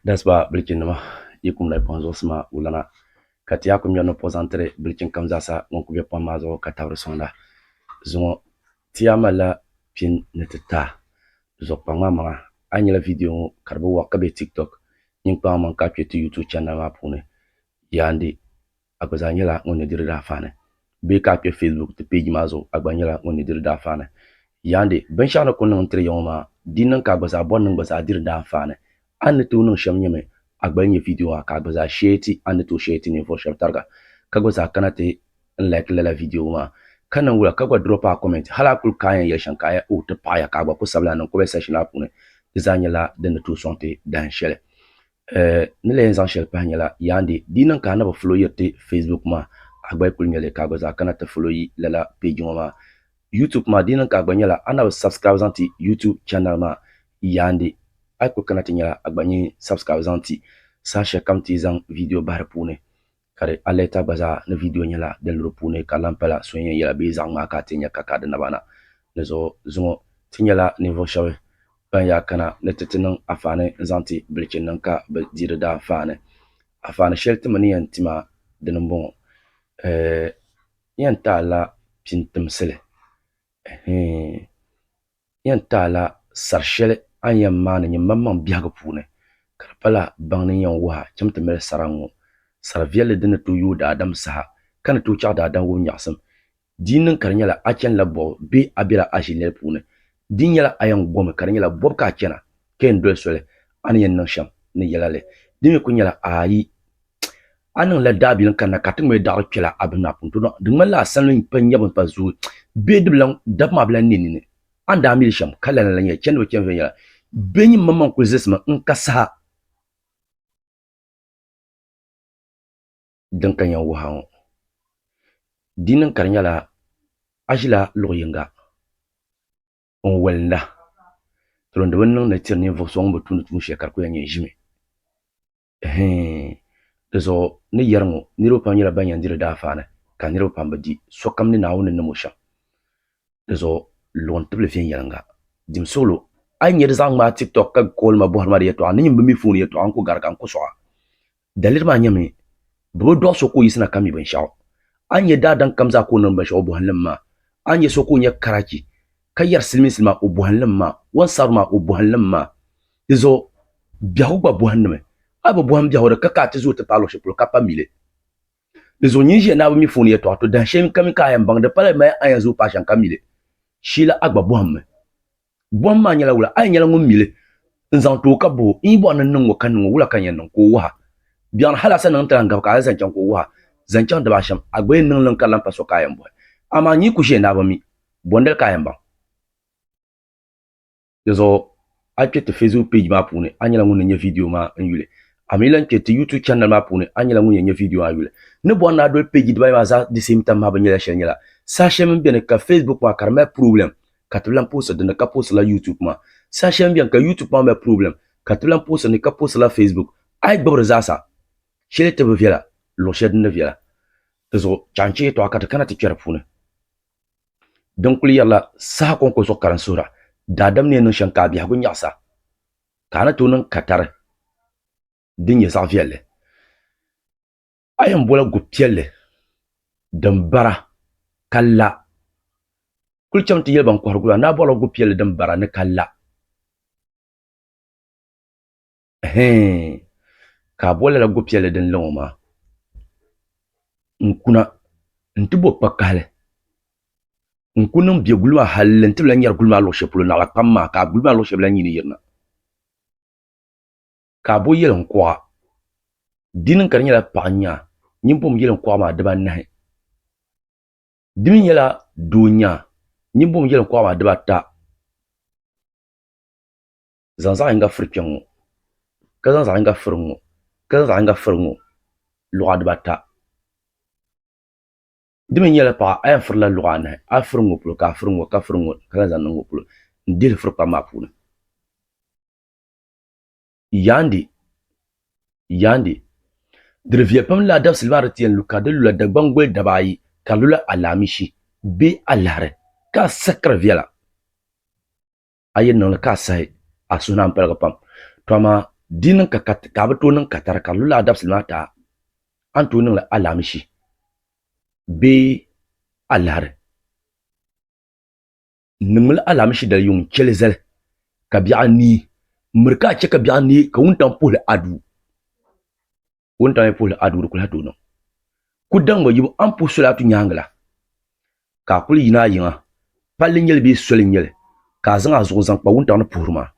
Dasiba bilichinnima yi kum lahi pɔhim zuɣusima wulana, ka ti yaa ku ŋmɛri ni puɣi zaŋ tiri bilichin kam zaasa ŋun ku be pɔhim maa zuɣu ka tabiri sɔŋda. Zuŋɔ ti yaa malila pini ni ti ti a. Di zuɣu kpaŋ maa maŋa, a yi nyɛla vidiyo ŋɔ ka di bi wɔɣi ka be TikTok, nyin kpaŋ maŋ ka a kpe ti YouTube channel maa puuni yaandi. A gba zaa nyɛla ŋun ni diri daafaani. Bee ka a kpe Facebook ti page maa zuɣu, a gba nyɛla ŋun ni diri daafaani. Yaandi, binshɛɣu ni kuli niŋ n-tiri ya ŋɔ maa, di niŋ ka a gba zaa bɔri ni n gba zaa diri daafaani. A ni tooi niŋ shɛm nyɛmi a gba yi nya video maa ka a gba zaa share ti a ni tooi share ti ninvuɣ shɛba tariga, ka gba zaa kana ti n like lala video maa, ka niŋ wula ka gba drop a comment hali a kuli ka a yɛn yɛli shɛm ka a yɛli oh ti paɣiya ka a gba ku sabila niŋ comment section maa puuni. Di zaa nyɛla din ni tooi sɔŋ ti dahin shɛli. Ni lee zaŋ shɛli pahi nyɛla Yaandi, di yi niŋ ka a na bi follow yiri ti Facebook maa, a gba yi kuli nyɛli ka a gba zaa kana ti follow yi lala page ŋɔ maa. YouTube maa, di yi niŋ ka a gba nyɛla a na bi subscribe zaŋ ti YouTube channel maa, Yaandi, a yi kuli kana ti nyɛla a gba nyin subscribe zaŋ ti saha shɛli kam ti yi zaŋ video bahi di puuni. Ka di alɛta gba zaa ni vidiyo nyɛla din lu di puuni ka lan pala so n-yɛn yɛla bee zaɣ ŋmaa ka a ti nya ka ka di naba na. Di zuɣu zuŋɔ ti nyɛla ninvuɣ shɛba ban yaa kana ni ti ti niŋ afaani n-zaŋ ti bilichinnima ka bɛ di di daanfaani. Afaani shɛli ti mi ni yɛn ti maa dini m-bɔŋɔ, Ɛɛh n yɛn ti a la pintimsili, ɛhɛɛn. yɛn ti a la sar shɛli a ni yɛn maani nyin maŋmaŋ biɛhigu puuni, ka di pala baŋ ni yɛn wuhi a cham ti mali sara ŋ-ŋɔ. Sar viɛlli din ni tooi yooi daadam saha, ka ni tooi chaɣ daadam wum nyaɣisim. Di yi niŋ ka di nyɛla a chanila bɔbu bee a bela a ʒinɛli puuni, di yi nyɛla a yɛn gomi ka di nyɛla bɔbu ka a chana, ka yɛn doli soli a ni yɛn niŋ shɛm ni yɛla li. Di mi kul nyɛla ayi a niŋla daabilim kanna ka ti ŋmɛ daɣiri kpɛla a bihi maa puuni, to di ŋmanila a sani pa nya bini pa zooi bee di bi lan, daba maa bi lan ne nini. A ni daa mi li shɛm ka lala la nyɛla, chani bi chani viɛnyɛla bee nyin maŋmaŋ kuli zilisimi n-ka saha din ka yɛn wuhi a ŋɔ. Di niŋ ka di nyɛla a ʒila luɣ yiŋga n-walinda, to di bi niŋ ni tiri ninvuɣ so ŋun bi tumdi tuun shɛli ka di kul yɛn nyɛ n-ʒimi. Ɛhɛɛn. Di zuɣu ni yɛri ŋɔ, niriba pam nyɛla ban yɛn diri daafaani ka niriba pam bi di, sokam ni Naawuni ni niŋ o shɛm. Di zuɣu luɣ n-tibili viɛnyɛliŋga. Dim suɣilo, a yi nya di zaŋ ŋmaai TikTok ka call ma bɔhiri ma di yɛtɔɣa, ni nyin bi mi fooni yɛtɔɣa n-ku garigi a n-ku sɔɣ a. Daliri maa nyɛmi, bɛ bi dɔɣi so ka o yiɣisina ka mi binshɛɣu. A ni nya daadam kam zaa ka o niŋ binshɛɣu o bɔhinlimi maa. A ni nya so ka o nyɛ karachi ka yɛri silimiinsili maa o bɔhinlimi maa, o ni sabiri maa o bɔhinlimi maa. Di zuɣu biɛhigu gba bɔhindimi. A bi bɔhim biɛhigu di ka ka a ti zooi ti paai luɣ shɛli polo ka pa mi li. Di zuɣu nyin ʒiya ni a bi mi fooni yɛtɔɣa, to dahin shɛli kami ka a yɛn baŋ di pala mali a yɛn zooi paai shɛm ka mi li. Sheela a gba bɔhimmi. Bɔhim maa nyɛla wula? A yɛn nyɛla ŋun mi li n-zaŋ ti o ka bɔh o, N yi bɔri ni n niŋ ŋɔ ka niŋ ŋɔ, wula ka n yɛn niŋ? Ka o wuh a. Biɛɣuni hal a sa niŋ n-ti lan gabi ka a zaŋ chaŋ ka o wuh a. Zaŋ chaŋ daba ashɛm, a gba yɛn niŋ li n-ka di lan pa so ka a yɛn bɔhi. Amaa nyin yi ku ʒiya ni a bi mi, bɔndali ka a yɛn baŋ? Di zuɣu a yi kpe ti Facebook page maa puuni a nyɛla ŋun ni nya video maa n yuli. A mi lan kpe ti YouTube channel maa puuni a nyɛla ŋun yɛn nya video maa yuli. Ni bɔri ni a doli page dibayi maa zaa the same time maa bi nyɛla shɛli nyɛla saha shɛli min beni ka Facebook maa ka di mali problem ka ti bi lan post dinni ka post la YouTube maa. Saha shɛli min beni ka YouTube maa mali problem ka ti bi lan post ni ka post la Facebook. A yi gbubi di zaasa shɛli ti bi viɛla luɣ shɛli din ni viɛla. Di zuɣu chaŋ n-chɛ yɛtɔɣa ka ti kana ti kpe di puuni. Din kuli yɛrila saha kɔŋko zuɣu ka din suhira, daadam ni yɛn niŋ shɛm ka a biɛhigu nyaɣisa, ka a ni tooi niŋ katari din nyɛ zaɣ viɛlli. A yɛn bola gu piɛlli din bara ka la. Kuli cham ti yɛli ban kɔhiri gula ni a bɔrila gu piɛlli din bara ni ka la. Ɛhɛɛn, ka a bo lala gopiɛlli din la ŋɔ maa n-kuna nti bo kpakahili n-ku niŋ bɛ guli maa hal nti bi lan nyari guli maa luɣ shɛli polo naɣila kpam maa, ka a guli maa luɣ shɛli bi lan nyini yirina. Ka a bo yɛliŋkuɣa, di niŋ ka di nyɛla paɣa n-nyɛ a, nyin bom yɛliŋkuɣa maa dibaanahi. Di mi nyɛla doo n-nyɛ a, nyin bom yɛliŋkuɣa maa dibaata. Zaŋ zaɣ yinga firi kpɛŋŋo ka zaŋ zaɣ yinga firi ŋ-ŋɔ ka zaŋ zaɣ yinga firi ŋ-ŋɔ luɣa dibata. Di mi nyɛla paɣa a yɛn firila luɣa anahi a firi ŋ-ŋɔ polo ka a firi ŋ-ŋɔ ka firi ŋ-ŋɔ ka lahi zaŋ niŋ ŋ-ŋɔ polo n-dihili firi kpam maa puuni. Yaandi Yaandi Di di viɛli pam lala dabisili maa di ti yɛn lu ka di lula Dagbaŋ goli dabaayi ka di lula Alaamishi bee Alahiri ka a sakiri viɛla. A yi niŋ li ka a sahi, a suhu naan paligi pam. To amaa Di niŋ ka ka a bi tooi niŋ katari ka di lu lala dabisili maa ti a, a ni tooi niŋli alaamishi bee alahiri. Niŋmi li alaamishi dali yuŋ n-chɛ li zali ka biɛɣu neei. Miri ka a chɛ ka biɛɣu neei ka wuntaŋ puhili a duu. Wuntaŋ yi puhili a duu di kuli lahi tooi niŋ. Ku daŋ ba yibu a ni puhi soli a tu nyaaŋa la, ka a kuli yina a yiŋa, palli n-nyɛ li bee soli n-nyɛ li, ka a zaŋ a zuɣu n-zaŋ kpa wuntaŋ ni puhiri maa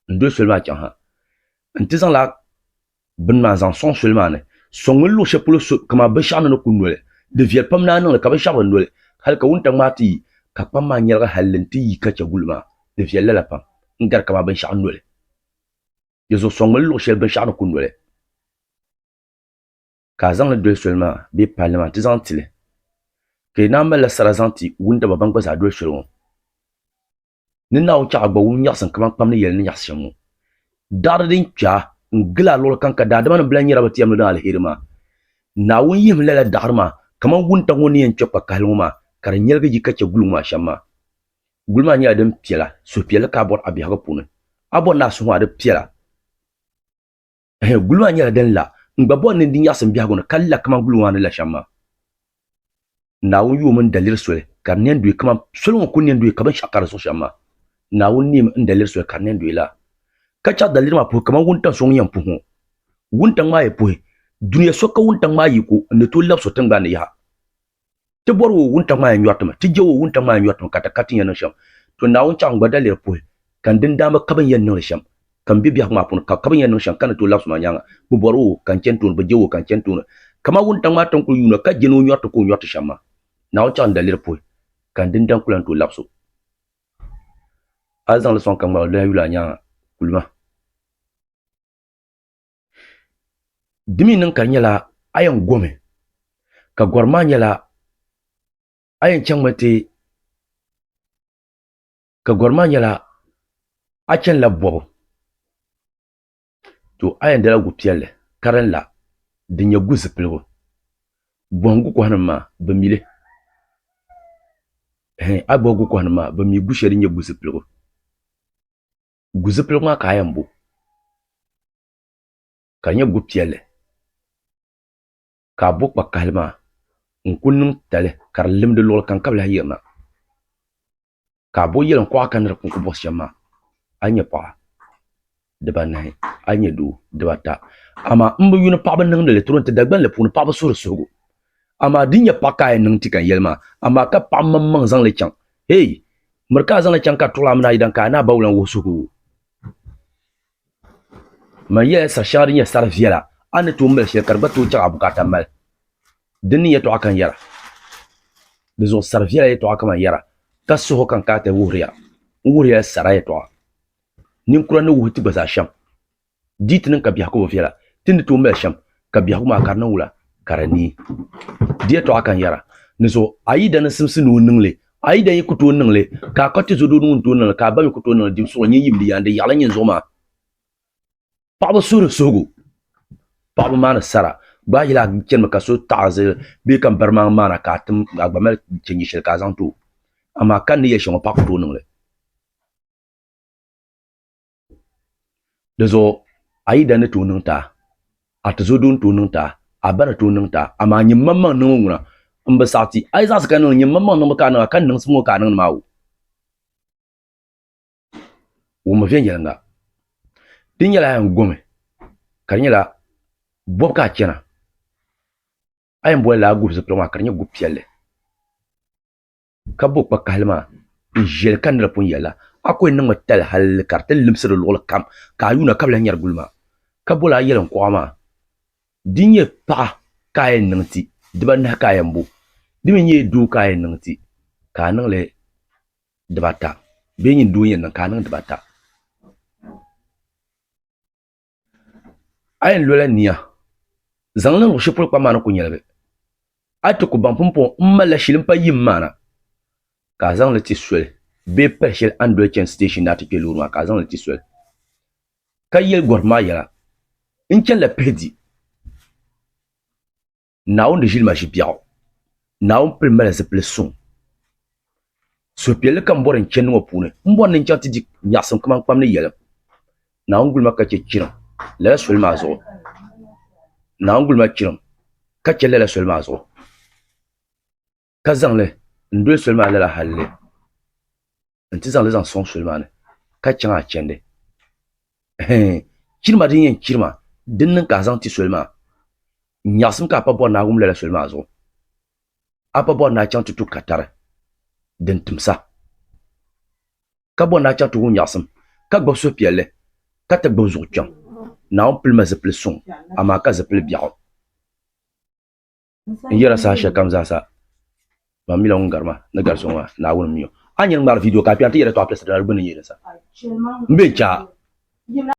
n-doli soli maa chaŋ ha nti zaŋla bini maa n-zaŋ sɔŋ soli maa ni. Sɔŋmi luɣ shɛli polo kaman binshɛɣu ni ni ku noli. Di viɛli pam ni a niŋ li ka binshɛɣu bi noli hal ka wuntaŋ maa ti yi, ka kpam maa nyɛligi halli nti yi ka chɛ guli maa. Di viɛli lala pam n-gari kaman binshɛɣu noli. Di zuɣu sɔŋmi luɣ shɛli binshɛɣu ni ku noli, ka a zaŋ li doli soli maa bee palli maa nti zaŋ ti li. Ka yi naan malila sara zaŋ ti wundaba ban gba zaa doli soli ŋɔ. Ni Naawuni chaɣ a gba wum nyaɣisim kaman kpam ni yɛli ni nyaɣisi shɛm ŋɔ. Daɣiri din kpe a n-gili a luɣili kam ka daadamanim bi lan nyara bɛ ti yɛm ni din aliheri maa. Naawuni yihimi lala daɣiri maa kaman wuntaŋ ŋɔ ni yɛn kpe kpakahili ŋɔ maa ka di nyɛligi yi ka chɛ guli ŋɔ maa shɛm maa. Guli maa nyɛla din piɛla, suhupiɛlli ka a bɔri a biɛhigu puuni. A bɔri ni a suhu maa di piɛla. Ɛhɛn, guli maa nyɛla din la. N gba bɔri ni n di nyaɣisim biɛhigu ni ka la kaman guli ŋɔ maa ni la shɛm maa. Naawuni yooi mi n daliri soli ka di nɛn dooi kaman soli ŋɔ kul nɛn dooi ka binshɛɣu ka di zuɣu shɛm maa. Naawuni neemi n daliri soli ka di nɛn dooi laa. Ka chaɣ daliri maa puhi kaman wuntaŋ so ŋun yɛn puhi ŋɔ. Wuntaŋ maa yi puhi, dunia so ka wuntaŋ maa yiko n-ni tooi labis o tiŋgbani ni yaha. Ti bɔri o wuntaŋ maa yɛn nyɔri ti mi, ti je o wuntaŋ maa yɛn nyɔri ti mi ka ti ka ti ni yɛn niŋ shɛm. To Naawuni chaɣ n gba daliri puhi ka n dindaamba ka bɛ ni yɛn niŋ li shɛm, ka m be biɛhigu maa puuni ka ka bɛ ni yɛn niŋ shɛm ka ni tooi labisi ma nyaaŋa. Bɛ bɔri o ka n chani tooni, bɛ je o ka n chani tooni. Kaman wuntaŋ maa ti ni kul yuuna ka je ni o nyɔri ti ka o nyɔri ti shɛm maa. Naawuni chaɣ n daliri puhi ka n dindan ku lan tooi labis o. A yi zaŋ li sɔŋ ka ŋmaligi lahi yuli a nyaaŋa, kulima. Di mi niŋ ka di nyɛla a yɛn gomi ka gɔrim maa nyɛla a yɛn chaŋmi ti ka gɔrim maa nyɛla a chanila bɔbu to a yɛn dala gu piɛlli ka din la din nyɛ gu zipiligu bɔhim gu kɔhinim maa bɛ mi li a yi bɔhi gu kɔhinim maa bɛ mi gu shɛli din nyɛ gu zipiligu Gu zipiligu maa ka a yɛn bo ka di nyɛ gu piɛlli ka a bo kpa kahili maa n ku niŋ tali ka di limdi luɣuli kam ka bi lahi yirina ka a bo yɛlim kuɣa ka ni di ku buɣisi shɛm maa a ni nyɛ paɣa dibanahi a ni nyɛ doo dibata amaa n bi yuni paɣaba niŋdi li tiri ti Dagbanli puuni paɣaba suhuri suhigu amaa di nyɛ paɣa ka a yɛn niŋ ti ka n yɛli maa amaa ka paɣa maŋmaŋ zaŋli chaŋ Hey! Miri ka a zaŋ li chaŋ ka tuɣili a mini a yidan ka a ni a ba wulan wuhi suhigu. Man yɛla sar shɛŋa din nyɛ sar viɛla, a ni tooi mali shɛli ka di gba tooi chaŋ a bukaata mali. Din ni yɛtɔɣa ka n yɛra. Di zuɣu sar viɛla yɛtɔɣa ka man yɛra, ka suhu ka n kana ti wuhiri ya. N wuhiri ya la sara yɛtɔɣa. Ninkura ni wuhi ti gba zaa shɛm. Di ti niŋ ka biɛhigu bi viɛla, ti ni tooi mali shɛm ka biɛhigu maa ka di niŋ wula ka di neei. Di yɛtɔɣa ka n yɛra ni zuɣu a yi da ni simsi ni o niŋ li, a yi da yi ku tooi niŋ li ka a ka tizɔdoo ni ŋun tooi niŋ li ka a ba mi ku tooi niŋ li dim suɣili nyin yim di yaandi yaɣili nyin zuɣu maa. Paɣaba suhuri suhigu, paɣaba maani sara gbaai yila a chanimi ka so taɣi zili bee ka bari maa maana ka a tim a gba mali chenji shɛli ka a zaŋ ti o amaa ka n ni yɛli shɛm ŋɔ paɣa ku tooi niŋ li. Di zuɣu a yi da ni tooi niŋ ti a, a tizɔdoo ni tooi niŋ ti a, a ba ni tooi niŋ ti a, amaa nyin maŋmaŋ niŋbu ŋuna m bi saɣi ti. A yi zaɣisi ka niŋ li, nyin maŋmaŋ niŋbu ka a niŋ a ka niŋsim ŋɔ ka a niŋdi maa o. Wummi viɛnyɛliŋga. Di nyɛla a yɛn gomi ka di nyɛla bɔbu ka a chana. A yɛn boli lala gubu zipiligu maa ka di nyɛ gubu piɛlli. ka bo kpakahili maa n-ʒiɛli ka nira pun yɛli la, a ku yɛn niŋmi tali hal ka di ti limsi di luɣili kam, ka a yuuna ka bi lahi nyari guli maa, ka bol a yɛliŋkuɣa maa, Di nyɛ paɣa ka a yɛn niŋ ti, dibanahi ka a yɛn bo, di mi nyɛ doo ka a yɛn niŋ ti, ka a niŋ li dibata, bee nyin doo n-yɛn niŋ ka a niŋ dibata. A yɛn lola nia zaŋ niŋ luɣ shɛli polo kpam maa ni ku nyɛligi. A ti ku baŋ pumpɔŋɔ m malila shili m-pa yim maa na, ka a zaŋ li ti soli bee pali shɛli a ni doli chani station ni a ti kpe loori maa ka a zaŋ li ti soli. Ka yɛli gɔrim maa yɛla, N chanila pihi di. Naawuni di ʒili ma ʒi biɛɣu. Naawuni pili ma la zipili suŋ. Suhupiɛlli ka m bɔri n chandi ŋɔ puuni. M bɔri ni n chaŋ ti di nyaɣisim kaman kpam ni yɛlim. Naawuni guli ma ka chɛ chirim lala soli maa zuɣu. Naawuni guli ma chirim ka chɛ lala soli maa zuɣu. Ka zaŋ li n-doli soli maa lala halli nti zaŋ li zaŋ sɔŋ soli maa ni ka chaŋ a chandi. Hɛɛn, chirima din yɛn chirima din niŋ ka a zaŋ ti soli maa, nyaɣisim ka a pa bɔri ni a wum lala soli maa zuɣu. A pa bɔri ni a chaŋ ti tu katari din timsa, ka bɔri ni a chaŋ ti wum nyaɣisim ka gbubi suhupiɛlli ka ti gbubi zuɣu kpiɔŋ. Naawuni pili ma zipili suŋ, amaa ka zipili biɛɣu. N yɛra saha shɛli kam zaasa, man mila ŋun gari ma ni gari so ŋɔ maa, Naawuni m-mi o. A ni yɛn ŋmaari viidiyo ka a kpɛri ti yɛli tɔɣa pilisi dina di gbunni n-nyɛ din sa. M be n-chɛ a.